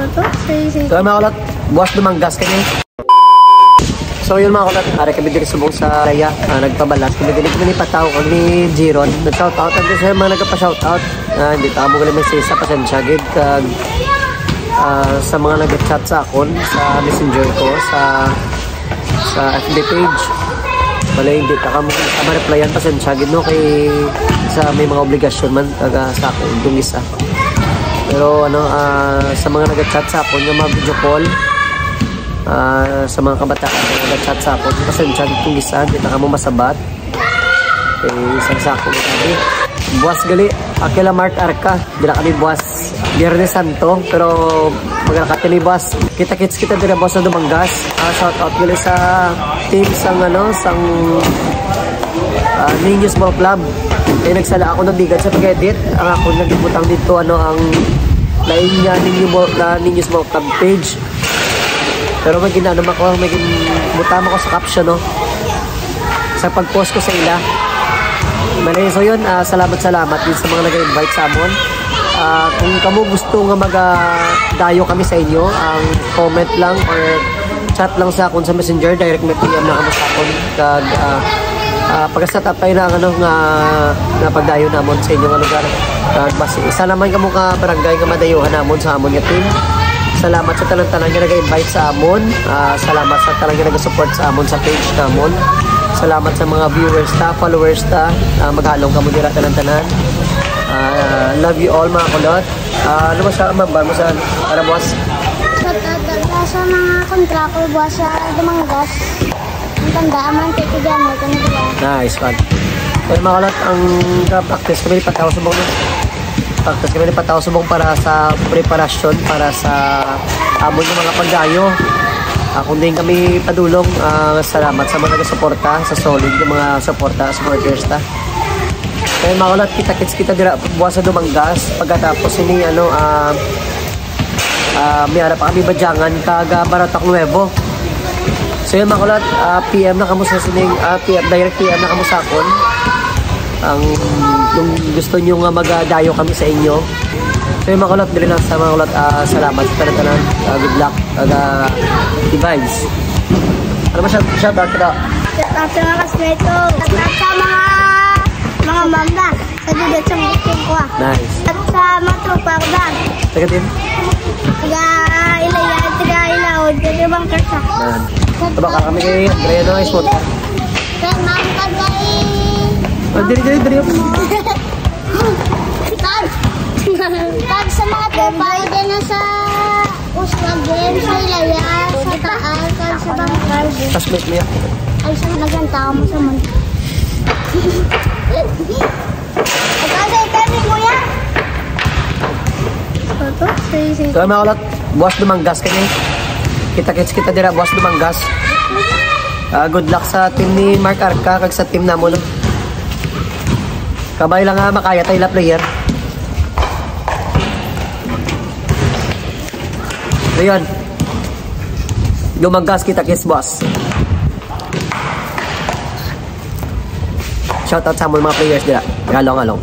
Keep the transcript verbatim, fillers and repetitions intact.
So, mga kulat, buwas Dumangas kami. So, yun, mga kulat, ari kami diri subong sa Laya. Ah, nagpabalas kami diri, kami ni Pataw, kami ni Jiron. Nag-shoutout kami sa mga nagpa-shoutout. Ah, hindi ta mo gali may sisa, pasensya gid kag, ah, sa mga nag-chat sa akon sa Messenger ko, sa, sa F B page. Wala, hindi ta ka mo, ta ma-replyan, pasensya gid, no, kay sa may mga obligasyon man taga sa akon, itong isa. Pero, ano, ah, sa mga nag-chat sa akon nga mga video call, ah, sa mga kabataan nga nag-chat sa akon, pasensya gid kung isa, hindi na kamo masabat. Eh, isang sako mo sabi. Buwas gali, Aquila Mart Arca, dira kami buwas. Biyernes Santo, pero magalakat kami buwas. Kita-kits kita dira buwas sa Dumangas. Ah, shout out gali sa team sang, ano, sang, ah, Niños Ball Club. Eh, nagsala ako ng bigat sa pag-edit. Ang ako nagibutang dito, ano, ang lain niya Niño Ball, na Niños Ball Club page. Pero may ginano ako, may gin-, butang ako sa caption, no? Sa pag-post ko sa ila. Mali, so yun, ah, salamat, salamat din sa mga nag-invite sa amon. Ah, kung kamo gusto nga mag, ah, dayo kami sa inyo, ang comment lang or chat lang sa akon sa Messenger, direct may P M na kamo sa akon. Kag, ah, ah, pag-set up tayo na ang, ano, nga, nga pagdayo namon sa inyo nga lugar. Kag mas isa naman kamo ka barangay nga madayuhan namon sa amon nga team. Salamat sa tanan-tanan nga nag-invite sa amon. Ah, salamat sa tanan nga nag-support sa amon sa page namon. Salamat sa mga viewers ta, followers ta. Ah, maghalong kamo dira tanan-tanan. Ah, love you all, mga kulot. Ah, ano mo sa mamba mo sa para buwas? Sa, sa, sa mga kontra ko, buwas sa Dumangas. Ang tanda, man, kay Tidiano, ito na diba? Nice one. Well, mga kulot, ang practice kami ni Pataw Subong, no? Practice kami ni Pataw Subong para sa preparasyon, para sa amon nga mga pagdayo. Ah, kung din kami padulong, ah, salamat sa mga nagasuporta, sa solid nga mga suporta, supporters ta. Kaya, mga kulot, kita-kits kita dira buwas sa Dumangas. Pagkatapos ini, ano, ah, ah, may ara pa kami Badyangan kag, ah, Baratok Nuevo. So yun, mga kulot, ah, P M na kamo sa sining, ah, P M, direct P M na kamo sa akon. Ang, kung gusto nyo nga magadayo kami sa inyo. So yun, mga kulot, dili lang sa mga kulot, ah, salamat sa tanan-tanan. Ah, good luck. Kag, ah, good vibes. Ano ba siya? Shout out ka daw. Shout out sa mga classmate ko. Shout out sa mga, mga mamba. Sa dudot sa mga ko, ah. Nice. At sa mga tropa ko ba? Taga din? Taga Ilaya, taga Ilaod, taga Bangkasa. Yan. Tabaka kami kay Andrea, no? Sport ka. Kay Ma'am, kag kay Ah, diri, diri, diri. Kag, kag sa mga tropa ko din na sa Uswag din, sa Ilaya, sa Taal, kag sa Bangkal. Classmate mo yan. Ay, sa naganta mo sa man. Ito, sa ito, ni Kuya. Ito, sa ito. So, mga kulot, buwas Dumangas kami. Kita-kits kita dira, buwas Dumangas. Ah, good luck sa team ni Mark Arca kag sa team namon, no? Kabay lang nga makaya tayo la player. So, yun. Dumangas, kita-kits, boss. Shoutout sa amon mga players dira. Halong, halong.